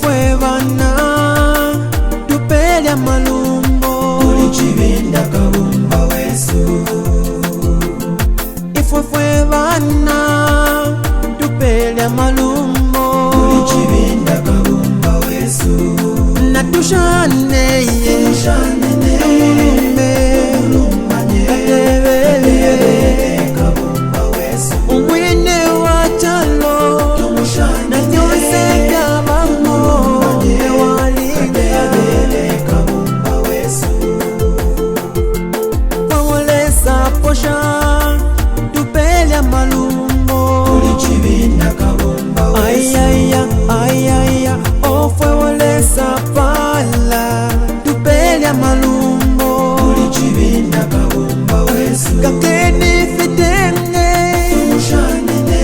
Ifwe bana tupele amalumbo Kuli Chibinda Kabumba wesu. Ifwe fwe bana tupele amalumbo Kuli Chibinda Kabumba wesu. Natushane ye Tushanene Tumulumbe tulumbanye Katebele Kabumba wesu. Umwine wa chalo Tumushanene Na fyonse fyabamo Ewalinga Katebele Kabumba wesu. Pawolesa posha tupele amalumbo Kuli Chibinda Kabumba wesu. Ayaya ayaya ofwe wolesa pala tupele amalumbo Kuli Chibinda Kabumba wesu. Kakeni fitenge Tumushanene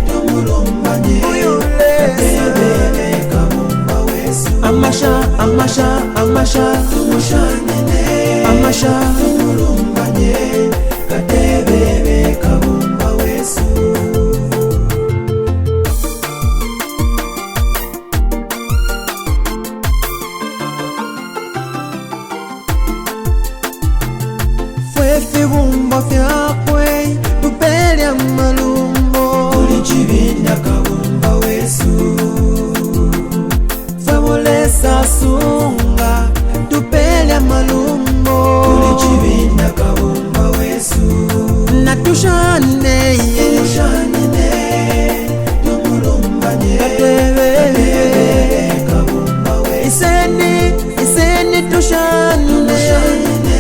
tumulumbanye Uyulesa Katebele Kabumba wesu. Amasha amasha amasha Tumushanene amasha tumulumbanye Katebele Kabumba wesu. Fwe fibumba fyakwe tupele amalumbo Kuli Chibinda Kabumba wesu. Fwe wolesa sunga tupele amalumbo Kuli Chibinda Kabumba wesu. Natushane ye Tumushanene tumulumbanye Katebele Kabumba wesu. Iseni iseni tushane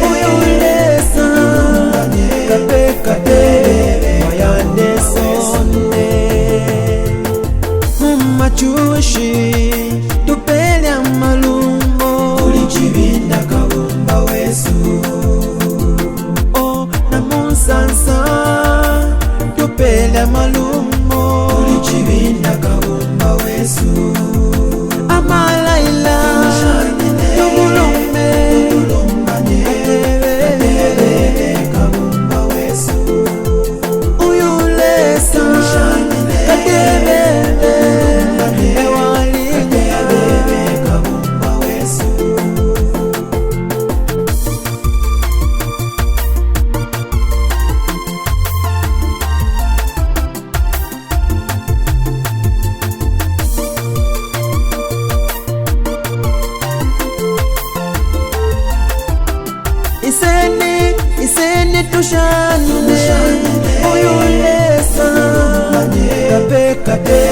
Uyulesa Kape kape Mayande sonde Mumachushi tupele amalumbo Kuli Chibinda Kabumba wesu. Oh na munsansa tupele amalumbo Kuli Chibinda Kabumba wesu. Amalaila Tumulumbe Tulumbanye Katebele Kabumba wesu. Uyulesa Katebele Ewalinga Kabumba wesu. Iseni iseni tushane Uyulesa Kape kape.